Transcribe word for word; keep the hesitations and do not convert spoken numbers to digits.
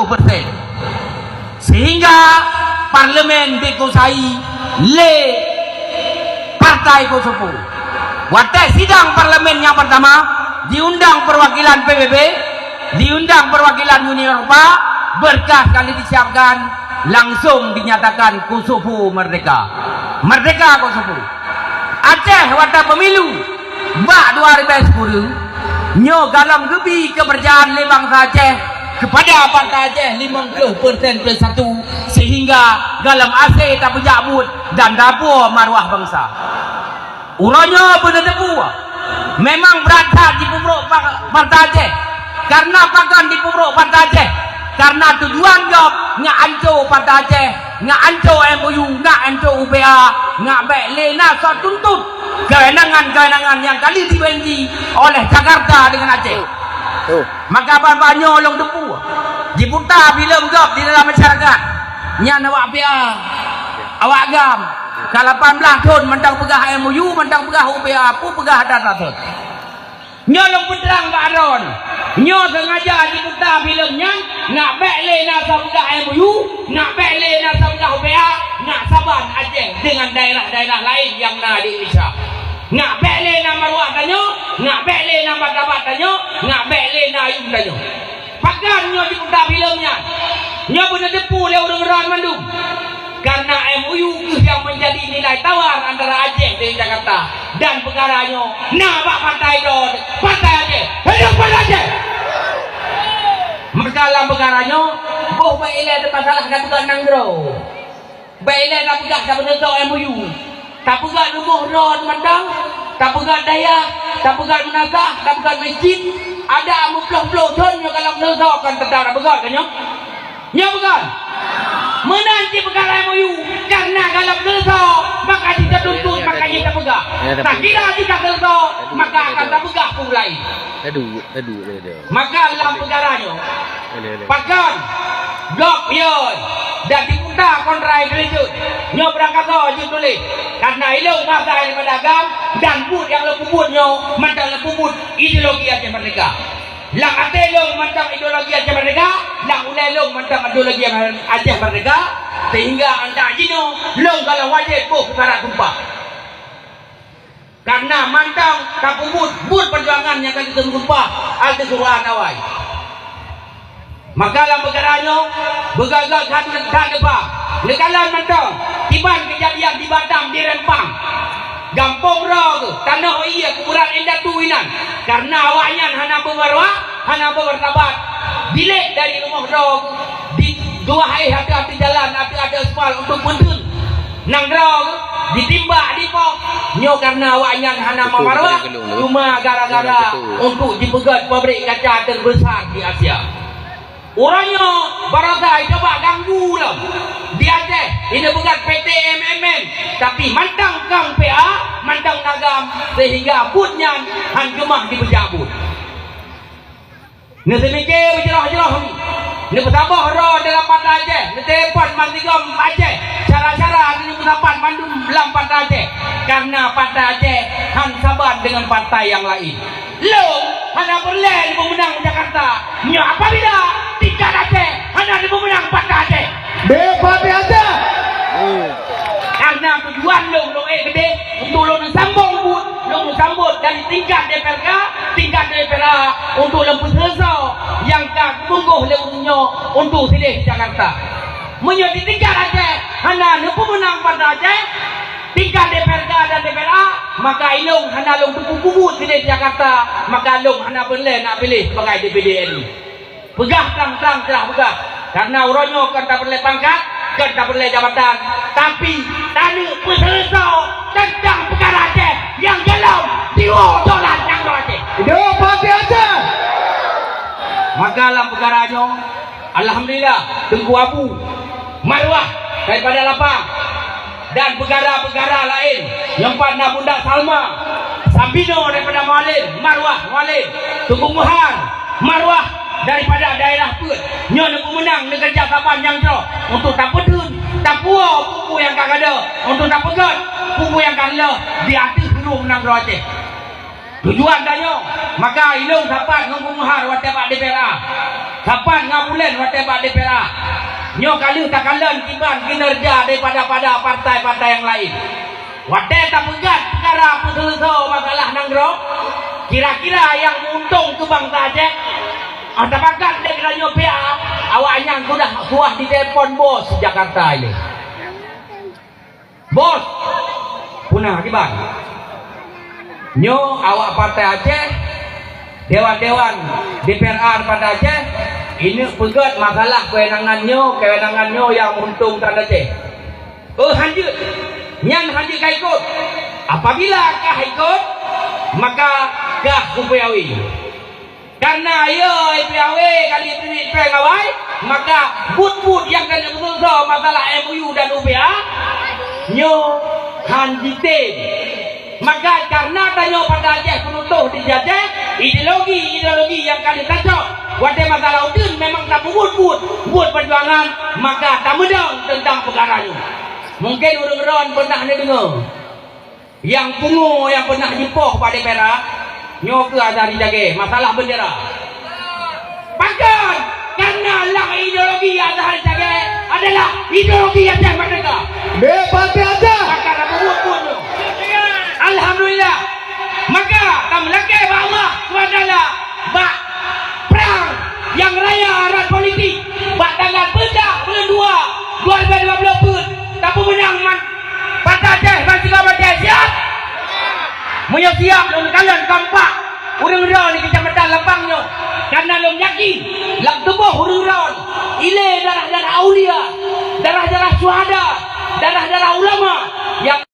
persen. Sehingga parlemen dikuasai lé Partai Kosovo. Watèe sidang parlemen nyang pertama, diundang perwakilan P B B, diundang perwakilan Uni Eropa, berkas kali disiapkan, langsung dinyatakan Kosovo merdeka. Merdeka Kosovo. Aceh watèe pemilu bak dua ribèe sepuluh, nyoe galom geubi keupeurcayaan lé bansa Aceh kepada Partai Aceh limong ploh persen plus satu, sehingga galom asé tapeujak buet dan tapuwoe maruah bansa. Uroe nyoe beuneuteupeu, memang brat that jipeubrok pa-, Partai Aceh. Karena pakon jipeubrok Partai Aceh? Karena tujuan gob nyak anco Partai Aceh, nyak anco M O U, nyak anco U P A, nyak bèk lé na soe tuntut kewenangan-kewenangan nyang ka lheueh jibanci oleh Jakarta dengan Aceh. Tuh. Maka ban-ban nyoe lôn teupeu, jiputa filem gob di dalam masyarakat. Nyan awak P A, awak GAM. Ka lapan blaih thon mantong peugah M O U, mantong peugah U P A, peue peugah ata thon. Nyoe lôn peutrang bak droeneuh. Nyoe sengaja jiputa filem nyan, nyak bèk lé na soe peugah M O U, nyak bèk lé na soe peugah U P A, nyak saban Aceh dengan daerah-daerah laén nyang na di Indonesia. Nyak bèk lé na maruah tanyoe, nyak bèk lé na martabat tanyoe, nyak bèk lé na ayum tanyoe. Pakon nyoe jiputa filem nyan? Nyoe beuneuteupeu lé ureueng droe mandum. Karena M O U keuh nyang menjadi nilai tawar antara Aceh dengan Jakarta. Dan peukara nyoe na bak partai droe, Partai Aceh. Hidup Partai Aceh! Maka lam peukara nyoe, boh bèk ilèe teumasalah ka teuka nanggroe. Bèk ilèe tapeugah tapeuneutoe M O U. Tapeugah rumoh droe mantong, tapeugah dayah, tapeugah meunasah, tapeugah masjid. Ada meuploh-ploh thon nyoe ka lheueh meuneutoe kon teutap tapeugah ka nyoe. Nyoe bukan? Meunan cit peukara M O U, karena galom seuleusoe, maka jitatuntut, maka jitapeugah. Takira jika seuleusoe, maka akan tapeugah peue laén. Aduh, aduh, aduh, aduh. Maka lam peukara nyoe, aduh, aduh, pakon gob yoi dan diputa kontra intelijen nyoe beurangkasoe jeuet tuléh, karena ilôn masa daripada agam dan buet nyang lôn peubuet nyoe mantong lôn peubuet ideologi Aceh Merdeka. Lam até lôn mantong ideologi Aceh Merdeka, lam ulèe lôn mantong ideologi Aceh Merdeka, sehingga antak jinoe lôn galak wajéb boh peukara tumpah. Karena mantong tapeubuet buet peujuangan nyang ka geutumpah ateueh Quran awai. Maka lam peukara nyoe, beugöt-göt that, that leupah. Neukalon mantong, kiban keujadian di Batam, di Rempang. Gampông droe geuh, tanoh ie, kuburan indatu inan. Karena awaknyan hana beumaruah, hana beumartabat. Bilék dari rumoh droe geuh, di tuah éh ateueh-ateueh jalan, ateueh-ateueh aspal untuk peudeueng. Nanggroe ditimbak dipoh. Nyoe karena awaknyan hana meumaruah, cuma gara-gara untuk jipeugöt pabrik kaca terbesar di Asia. Uroe nyoe baroesa jicoba ganggu lom di Aceh, jipeugöt P T M M N, tapi mantong kong P A, mantong na GAM, sehingga buet nyan han keumah jipeujak buet. Neuseumiké beujroh-jroh, neupeusaboh droe dalam Partai Aceh, neutelepon bansigom Aceh, cara-cara neupeusapat mandum lam Partai Aceh, karena Partai Aceh han saban deungon partai nyang laén. Lôn hana peureulèe neupeumeunang Jakarta, nyoe apabila tingkat Aceh hana neupeumeunang Partai Aceh. Deh Partai Aceh! Karena tujuan lôn, lôn ék keudéh untuk lôn sambong buet, lôn sambot dari tingkat D P R K, tingkat D P R A untuk lôn peuseuleusoe nyang ka geutunggoh lé ureueng nyoe untuk sidéh di Jakarta. Meunyoe di tingkat Aceh hana neupeumeunang Partai Aceh, tingkat D P R K dan D P R A, maka ilôn hana lôn teupeu peubuet sidéh di Jakarta, maka lôn hana peureulèe nak piléh sebagai D P D R I. Peugah trang-trang teulah peugah, karena uroe nyoe kon tapeureulèe pangkat, kon tapeureulèe jabatan, tapi taneuk peuseuleusoe teuntang peukara Aceh nyang golom jiwoe dolat nanggroe Aceh. Hidup Partai Aceh! Maka lam peukara nyoe, alhamdulillah, Teungku Abu, maruah daripada lapang. Dan peukara-peukara laén nyang pat na Bunda Salma Sambino daripada Mualem, maruah Mualem, Teungku Muhar, maruah daripada daerah Peuet. Nyoe neupeumeunang neukeureuja saban nyang jroh untuk tapeutheun, tapuwoe peue-peue nyang ka gadôh, untuk tapeugöt peue-peue nyang ka lheueh di ateueh rhueng nanggroe Aceh. Tujuan tanyoe, maka ilong sapat ngon Bung Muhar watée bak D P R A, sapat ngon Abu Len watée bak D P R A. Nyoe ka lheueh takalon kiban kinerja daripada pada partai-partai nyang laén. Watée tapeugah peukara peuseuleusoe masalah nanggroe, kira-kira nyang meuuntông keu bansa Aceh, ah, tapakat lé geutanyoe pihak, awaknyan sudah suah jitelepon bos Jakarta ilée. Bos, puna kiban. Nyoe awak Partai Aceh, dewan-dewan D P R A Partai Aceh, ineuk peugét masalah kewenangan nyoe, kewenangan nyoe nyang meuuntông that Aceh. Oh, hanjeuet. Nyan hanjeuet ka ikot. Apabila kah ikot, maka kah kupeue awé. Karena yo, I P A W kali pirit peng awai, maka buet-buet nyang ka neupeusoe masalah M O U dan U P A, nyoe han jitem. Maka karena tanyoe Partai Aceh peunutoh di jajah, ideologi-ideologi nyang ka lheueh tacok watée masalah uteuen memang tapeubuet-buet, buet perjuangan, maka tameudong teuntang peukara nyoe. Mungken ureuëng ron pernah neudeungoe. Nyang pungo nyang pernah jipoh bak D P R A, nyoe keuh Azhari Cagée, masalah bendera. Pakon? Karena lam ideologi Azhari Cagée adalah ideologi Aceh Merdeka. Dek Partai Aceh. Maka na buet-buet nyoe. Alhamdulillah. Maka, tameulakée bak Allah subhanahu wa taala, bak prang nyang raya rot politik, bak tanggal peuet buleuen dua, dua ribu dua puluh peuet, tapeumeunang man Partai Aceh ban sigoe Aceh siap? Meunyoe siap, lôn kalon kompak ureuëng droe di Kecamatan Lapang nyoe. Karena lôn yakin, lam tuboh ureuëng droe, ilée darah-darah aulia, darah-darah syuhada, darah-darah ulama nyang